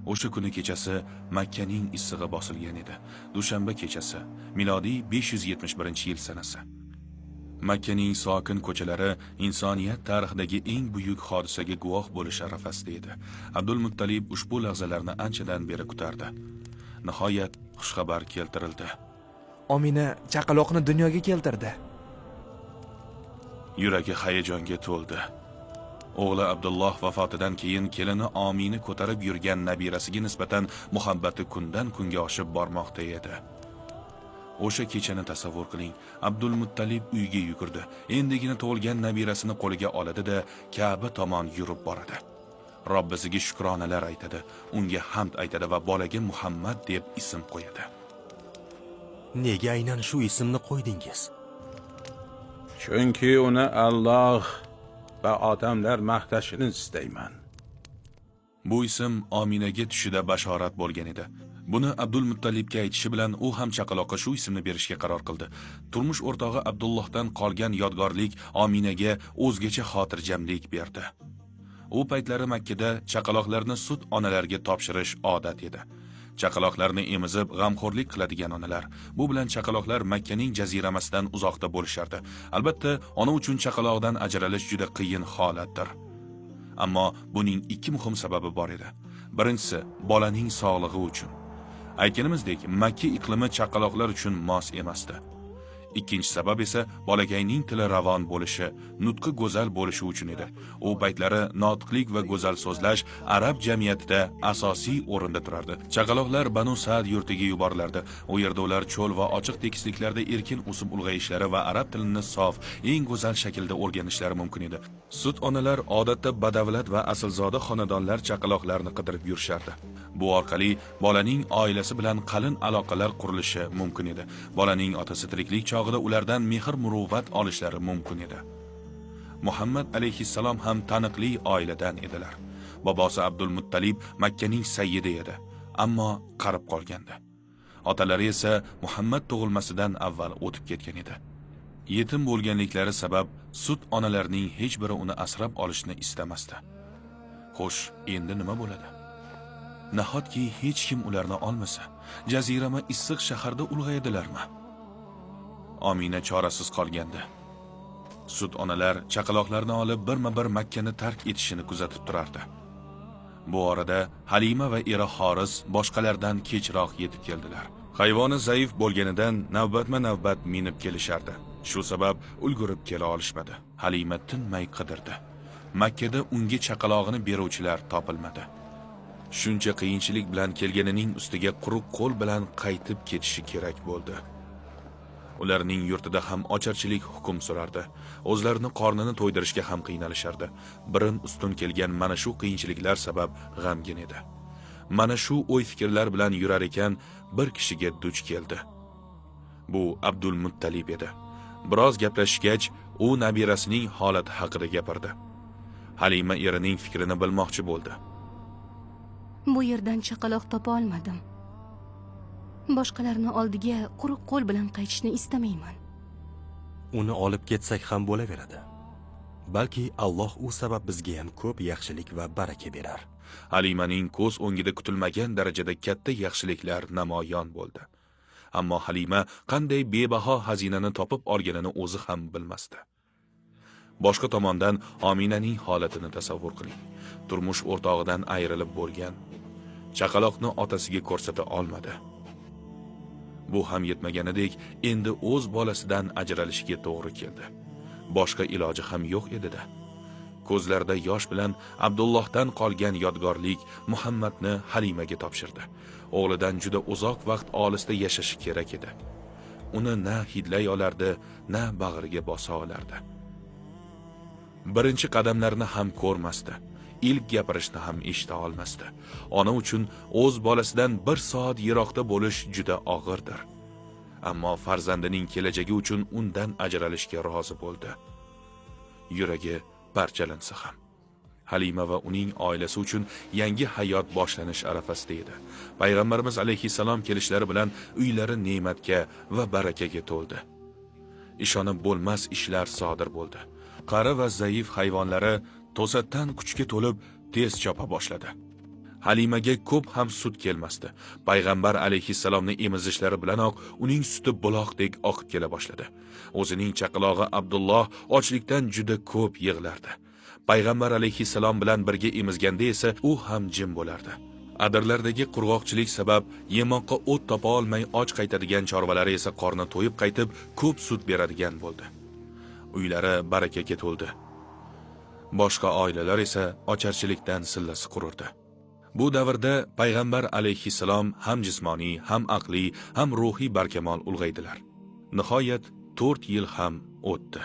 O'sha kuni kechasi Makkaning issig'i bosilgan edi. Dushanba kechasi, milodiy 571-yil sanasi. Makkaning sokin ko'chalari insoniyat tarixidagi eng buyuk hodisaga guvoh bo'lish arafasida edi. Abdul Muttalib ushbu lahzalarni anchadan beri kutardi. Nihoyat xushxabar keltirildi. Omina chaqaloqni dunyoga keltirdi. Yuragi hayajonga to'ldi. O'g'li Abdulloh vafotidan keyin kelini Omini ko'tarib yurgan nabirasiga nisbatan muhabbati kundan kunga oshib bormoqda edi. O'sha kechani tasavvur qiling. Abdul Muttalib uyga yugurdi. Endigina tug'ilgan nabirasini qo'liga oladi-da, Ka'ba tomon yurib boradi. Robbisiga shukronalar aytadi, unga hamd aytadi va bolaga Muhammad deb ism qo'yadi. Nega aynan shu ismni qo'ydingiz? Chunki uni Alloh va odamlar maqtashini istayman. Bu ism Ominaga tushida bashorat bo'lgan edi. Buni Abdul Muttalibga aytishi bilan u ham chaqaloqqa shu ismni berishga qaror qildi. Turmush o'rtog'i Abdullohdan qolgan yodgorlik Ominaga o'zgacha xotirjamlik berdi. U paytlari Makkada chaqaloqlarni sut onalarga topshirish odat edi. Chaqaloqlarni emizib g'amxo'rlik qiladigan onalar. Bu bilan chaqaloqlar Makkaning jaziramasidan uzoqda bo'lishardi. Albatta, ona uchun chaqaloqdan ajralish juda qiyin holatdir. Ammo buning ikki muhim sababi bor edi. Birinchisi, bolaning sog'lig'i uchun. Aytganimizdek, Makka iqlimi chaqaloqlar uchun mos emasdi. Ikkinchi sabab esa bolakayning tili ravon bo'lishi, nutqi go'zal bo'lishi uchun edi. U paytlari notiqlik va go'zal so'zlash arab jamiyatida asosiy o'rinda turardi. Chaqaloqlar Banu Sa'd yurtiga yuborilardi. U yerda ular cho'l va ochiq tekisliklarda erkin o'sib ulg'ayishlari va arab tilini sof, eng go'zal shaklda o'rganishlari mumkin edi. Sut onalar odatda badavlat va aslzoda xonadonlar chaqaloqlarni qidirib yurishardi. Bu orqali bolaning oilasi bilan qalin aloqalar qurilishi mumkin edi. Bolaning otasi tiriklik chog'ida ulardan mehr-muruvvat olishlari mumkin edi. Muhammad alayhissalom ham taniqli oiladan edilar. Bobosi Abdul Muttalib Makkaning sayyidi edi, ammo qarib qolgandi. Otalari esa Muhammad tug'ilmasidan avval o'tib ketgan edi. Yetim bo'lganliklari sabab sut onalarning hech biri uni asrab olishni istamasdi. Xo'sh, endi nima bo'ladi? Nahotki hech kim ularni olmasa, jazirama issiq shaharda ulg'ayadilarmi? Omina chorasiz qolgandi. Sut onalar chaqaloqlarni olib birma-bir Makkani tark etishini kuzatib turardi. Bu orada Halima va eri Xoris boshqalardan kechroq yetib keldilar. Hayvoni zaif bo'lganidan navbatma-navbat minib kelishardi. Shu sabab ulgurib kela olishmadi. Halima tinmay qidirdi. Makkada unga chaqalog'ini beruvchilar topilmadi. Shuncha qiyinchilik bilan kelganining ustiga quruq qo'l bilan qaytib ketishi kerak bo'ldi. Ularning yurtida ham ocharchilik hukm surardi. O'zlarini qornini to'ydirishga ham qiynalishardi. Birin ustun kelgan mana shu qiyinchiliklar sabab g'amgin edi. Mana shu o'y-fikrlar bilan yurar ekan, bir kishiga duch keldi. Bu Abdul Muttalib edi. Biroz gaplashgach, u nabirasining holati haqida gapirdi. Halima erining fikrini bilmoqchi bo'ldi. Bu yerdan chaqaloq topa olmadim. Boshqalarni oldiga quruq qo'l bilan qaytishni istamayman. Uni olib ketsak ham bo'laveradi. Balki Alloh u sabab bizga ham ko'p yaxshilik va baraka berar. Halimaning ko'z o'ngida kutilmagan darajada katta yaxshiliklar namoyon bo'ldi. Ammo Halima qanday bebaho xazinani topib olganini o'zi ham bilmasdi. Boshqa tomondan Ominaning holatini tasavvur qiling. Turmush o'rtog'idan ayrilib bo'lgan. Chaqaloqni otasiga ko'rsata olmadi. Bu ham yetmaganidek, endi o'z bolasidan ajralishiga to'g'ri keldi. Boshqa iloji ham yo'q edi-da. Ko'zlarida yosh bilan Abdullohdan qolgan yodgorlik Muhammadni Halimaga topshirdi. O'g'lidan juda uzoq vaqt olisda yashashi kerak edi. Uni na hidlay olardi, na bag'riga bosa olardi. Birinchi qadamlarini ham ko'rmasdi. Ilk gapirishni ham eshita olmasdi. Ona uchun o'z bolasidan bir soat yiroqda bo'lish juda og'irdir. Ammo farzandining kelajagi uchun undan ajralishga rozi bo'ldi. Yuragi parchalansa ham. Halima va uning oilasi uchun yangi hayot boshlanish arafasida edi. Payg'ambarimiz alayhissalom kelishlari bilan uylari ne'matga va barakaga to'ldi. Ishonib bo'lmas ishlar sodir bo'ldi. Qari va zaif hayvonlari to'satdan kuchga to'lib tez chopa boshladi. Halimaga ko'p ham sut kelmasdi. Payg'ambar alayhissalomni emizishlari bilanoq uning suti buloqdek oqib kela boshladi. O'zining chaqalog'i Abdulloh ochlikdan juda ko'p yig'lardi. Payg'ambar alayhissalom bilan birga emizganda esa u ham jim bo'lardi. Adirlardagi qurg'oqchilik sabab yemoqqa o't topa olmay och qaytadigan chorvalari esa qorni to'yib qaytib ko'p sut beradigan bo'ldi. Uylari barakaga to'ldi. Boshqa oilalar esa ocharchilikdan sillasi qurirdi. Bu davrda payg'ambar alayhissalom ham jismoniy, ham aqliy, ham ruhiy barkamol ulg'aydilar. Nihoyat 4 yil ham o'tdi.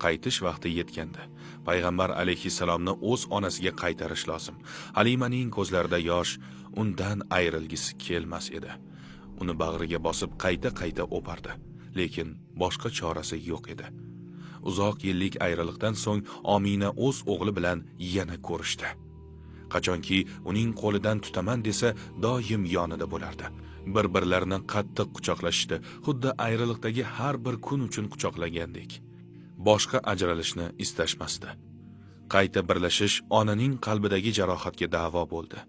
Qaytish vaqti yetgandi. Payg'ambar alayhissalomni o'z onasiga qaytarish lozim. Halimaning ko'zlarida yosh, undan ayrilgisi kelmas edi. Uni bag'riga bosib qayta-qayta o'pardi, lekin boshqa chorasi yo'q edi. Uzoq yillik ayriliqdan so'ng Omina o'z o'g'li bilan yana ko'rishdi. Qachonki uning qo'lidan tutaman desa, doim yonida bo'lardi. Bir-birlarini qattiq quchoqlashdi, xuddi ayriliqdagi har bir kun uchun quchoqlagandek. Boshqa ajralishni istashmasdi. Qayta birlashish onaning qalbidagi jarohatga da'vo bo'ldi.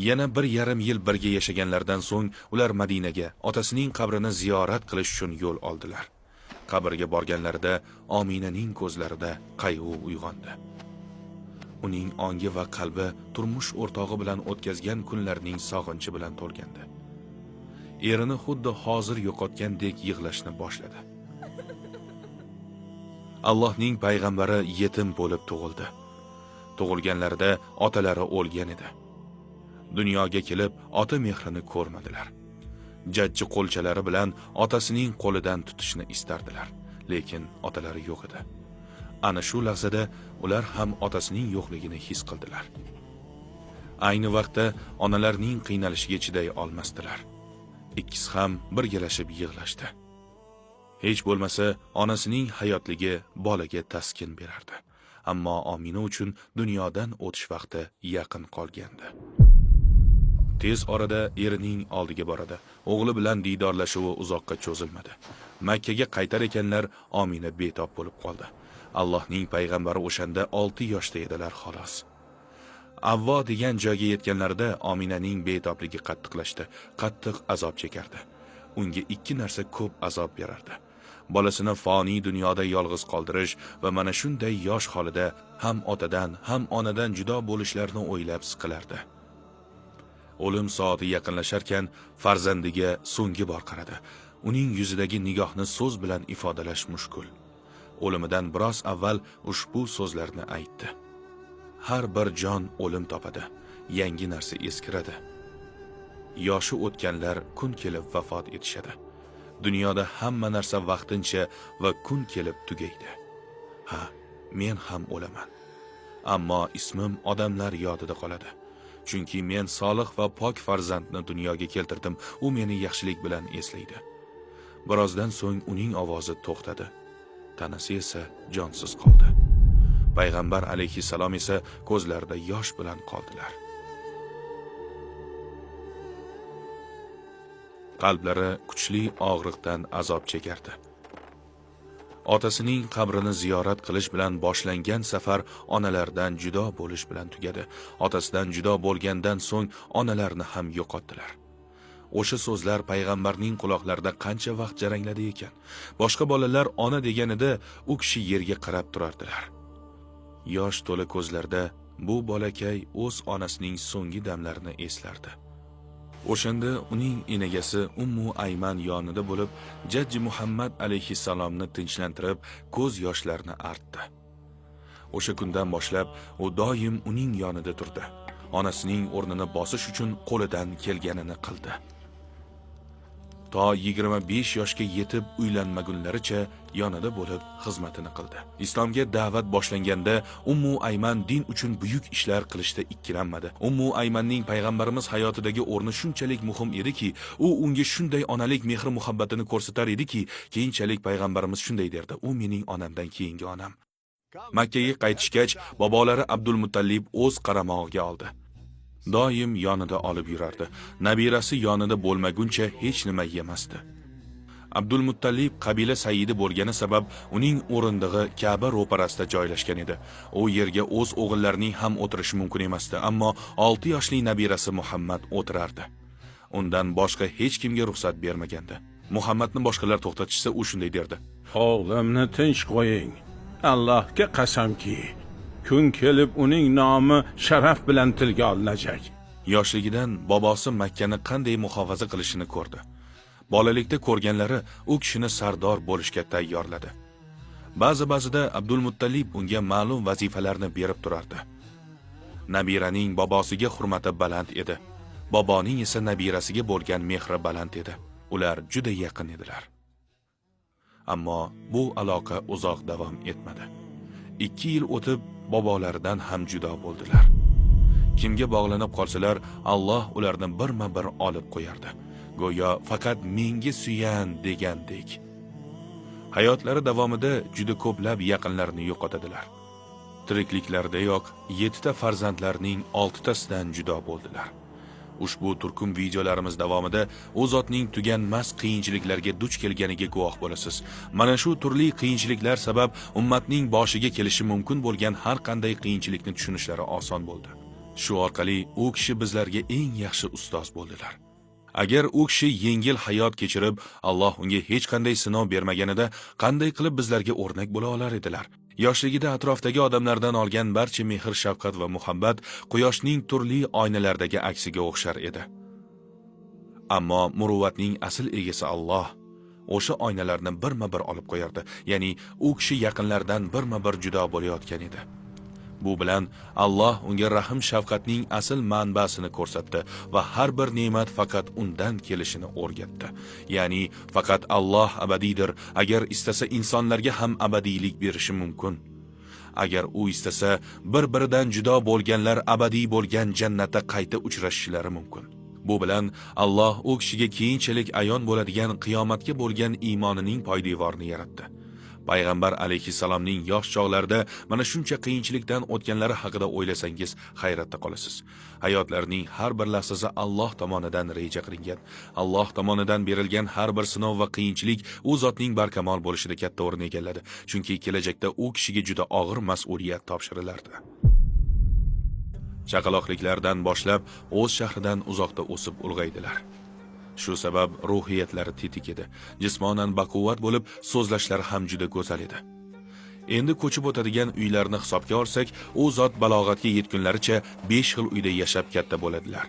Yana 1,5 yil birga yashaganlaridan so'ng ular Madinaga, otasining qabrini ziyorat qilish uchun yo'l oldilar. Qabrga borganlarida Ominaning ko'zlarida qayg'u uyg'ondi. Uning ongi va qalbi turmush o'rtog'i bilan o'tkazgan kunlarning sog'inchi bilan to'lgandi. Erini xuddi hozir yo'qotgandek yig'lashni boshladi. Allohning payg'ambari yetim bo'lib tug'ildi. Tug'ilganlarida otalari o'lgan edi. Dunyoga kelib ota mehrini ko'rmadilar. Jajji qo'lchalari bilan otasining qo'lidan tutishni istardilar, lekin otalari yo'q edi. Ana shu lahzada ular ham otasining yo'qligini his qildilar. Ayni vaqtda onalarning qiynalishiga chiday olmasdilar. Ikkisi ham birgalashib yig'lashdi. Hech bo'lmasa onasining hayotligi bolaga taskin berardi. Ammo Omina uchun dunyodan o'tish vaqti yaqin qolgandi. Tez orada erining oldiga boradi. O'g'li bilan diydorlashuvi uzoqqa cho'zilmadi. Makkaga qaytar ekanlar, Omina betob bo'lib qoldi. Allohning payg'ambari o'shanda 6 yoshda edilar xolos. Avvo degan joyga yetganlarida Ominaning betobligi qattiqlashdi, qattiq azob chekardi. Unga 2 narsa ko'p azob berardi. Bolasini foniy dunyoda yolg'iz qoldirish va mana shunday yosh holida ham otadan, ham onadan judo bo'lishlarini o'ylab siqilardi. O'lim soati yaqinlasharkan farzandiga so'nggi bor qaradi. Uning yuzidagi nigohni so'z bilan ifodalash mushkul. O'limidan biroz avval ushbu so'zlarni aytdi. Har bir jon o'lim topadi, yangi narsa eskiradi. Yoshi o'tganlar kun kelib vafot etishadi. Dunyoda hamma narsa vaqtincha va kun kelib tugaydi. Ha, men ham o'laman. Ammo ismim odamlar yodida qoladi. Chunki men solih va pok farzandni dunyoga keltirdim. U meni yaxshilik bilan eslaydi. Birozdan so'ng uning ovozi to'xtadi. Tanasi esa jonsiz qoldi. Payg'ambar alayhissalom esa ko'zlarida yosh bilan qoldilar. Qalblari kuchli og'riqdan azob chekardi. Otasining qabrini ziyorat qilish bilan boshlangan safar onalardan judo bo'lish bilan tugadi. Otasidan judo bo'lgandan so'ng onalarni ham yo'qotdilar. O'sha so'zlar payg'ambarning quloqlarida qancha vaqt jarangladi ekan. Boshqa bolalar ona deganida u kishi yerga qarab turardilar. Yosh to'la ko'zlarda bu bolakay o'z onasining so'nggi damlarini eslardi. O'shanda uning enagasi Ummu Ayman yonida bo'lib, Jajji Muhammad alayhissalomni tinchlantirib, ko'z yoshlarini artdi. O'sha kundan boshlab u doim uning yonida turdi. Onasining o'rnini bosish uchun qo'lidan kelganini qildi. To 25 yoshga yetib uylanmagunlaricha yonida bo'lib xizmatini qildi. Islomga da'vat boshlanganda Ummu Ayman din uchun buyuk ishlar qilishda ikkilanmadi. Ummu Aymanning payg'ambarimiz hayotidagi o'rni shunchalik muhim ediki, u unga shunday onalik mehri muhabbatini ko'rsatar ediki, keyinchalik payg'ambarimiz shunday derdi: "U mening onamdan keyingi onam." Makkaga qaytishgach, bobolari Abdul Muttallib o'z qaramog'iga oldi. Doim yonida olib yurardi. Nabirasi yonida bo'lmaguncha hech nima yemasdi. Abdulmuttalib qabila sayyidi bo'lgani sabab uning o'rindig'i Ka'ba ro'parasida joylashgan edi. U yerga o'z o'g'illarining ham o'tirishi mumkin emasdi, ammo 6 yoshli nabirasi Muhammad o'tirardi. Undan boshqa hech kimga ruxsat bermagandi. Muhammadni boshqalar to'xtatishsa, u shunday derdi: O'g'limni tinch qo'ying. Allohga qasamki, kun kelib uning nomi sharaf bilan tilga olinajak. Yoshligidan bobosi Makkani qanday muhofaza qilishini ko'rdi. Bolalikda ko'rganlari u kishini sardor bo'lishga tayyorladi. Ba'zi-ba'zida Abdulmuttalib unga ma'lum vazifalarni berib turardi. Nabiraning bobosiga hurmati baland edi. Boboning esa nabirasiga bo'lgan mehri baland edi. Ular juda yaqin edilar. Ammo bu aloqa uzoq davom etmadi. 2 yil o'tib bobolaridan ham judo bo'ldilar. Kimga bog'lanib qolsalar, Alloh ularni birma-bir olib qo'yardi. Go'yo faqat menga suyan degandek. Hayotlari davomida juda ko'plab yaqinlarini yo'qotadilar. Tirikliklaridayoq 7 ta farzandlarining 6 tasidan judo bo'ldilar. Ushbu turkum videolarimiz davomida u zotning tuganmas qiyinchiliklarga duch kelganiga guvoh bo'lasiz. Mana shu turli qiyinchiliklar sabab ummatning boshiga kelishi mumkin bo'lgan har qanday qiyinchilikni tushunishlari oson bo'ldi. Shu orqali u kishi bizlarga eng yaxshi ustoz bo'ldilar. Agar u kishi yengil hayot kechirib, Alloh unga hech qanday sinov bermaganida, qanday qilib bizlarga o'rnak bo'la olar edilar? Yoshligida atrofdagi odamlardan olgan barcha mehr, shafqat va muhabbat quyoshning turli oynalardagi aksiga o'xshar edi. Ammo muruvvatning asl egasi Alloh o'sha oynalarni birma-bir olib qo'yardi. Ya'ni u kishi yaqinlardan birma-bir judo bo'layotgan edi. Bu bilan Alloh unga rahim shafqatning asl manbasini ko'rsatdi va har bir ne'mat faqat undan kelishini o'rgatdi. Ya'ni faqat Alloh abadiydir. Agar istasa insonlarga ham abadiylik berishi mumkin. Agar u istasa bir-biridan judo bo'lganlar abadiy bo'lgan jannatda qayta uchrashishlari mumkin. Bu bilan Alloh u kishiga keyinchalik ayon bo'ladigan qiyomatga bo'lgan iymonining poydevorini yaratdi. Payg'ambar alayhissalomning yosh chog'larida mana shuncha qiyinchilikdan o'tganlari haqida o'ylasangiz hayratda qolasiz. Hayotlarining har bir lahzasi Alloh tomonidan reja qilingan. Alloh tomonidan berilgan har bir sinov va qiyinchilik u zotning barkamol bo'lishida katta o'rin egalladi. Chunki kelajakda u kishiga juda og'ir mas'uliyat topshirilardi. Chaqaloqliklardan boshlab o'z shahridan uzoqda o'sib ulg'aydilar. Shu sabab ruhiyatlari tetik edi. Jismonan baquvvat bo'lib, so'zlashlari ham juda go'zal edi. Endi ko'chib o'tadigan uylarni hisobga olsak, u zot balog'atga yetgunlaricha 5 xil uyda yashab katta bo'ladilar.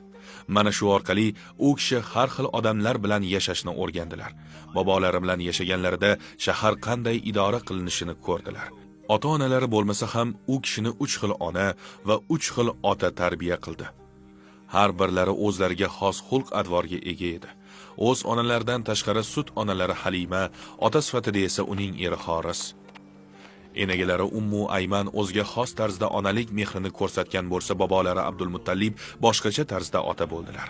Mana shu orqali u kishi har xil odamlar bilan yashashni o'rgandilar. Bobolari bilan yashaganlarida shahar qanday idora qilinishini ko'rdilar. Ota-onalari bo'lmasa ham u kishini 3 xil ona va 3 xil ota tarbiya qildi. Har birlari o'zlariga xos xulq-atvorga ega edi. O'z onalaridan tashqari sut onalari Halima, ota sifatida esa uning eri Xoris. Enagalari Ummu Ayman o'ziga xos tarzda onalik mehrini ko'rsatgan bo'lsa, bobolari Abdulmuttalib boshqacha tarzda ota bo'ldilar.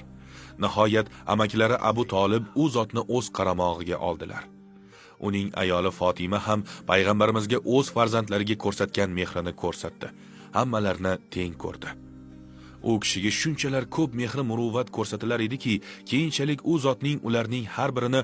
Nihoyat amakilari Abu Tolib u zotni o'z qaramog'iga oldilar. Uning ayoli Fatima ham payg'ambarimizga o'z farzandlariga ko'rsatgan mehrini ko'rsatdi. Hammalarini teng ko'rdi. U kishiga shunchalar ko'p mehr muruvvat ko'rsatilar ediki, keyinchalik u zotning ularning har birini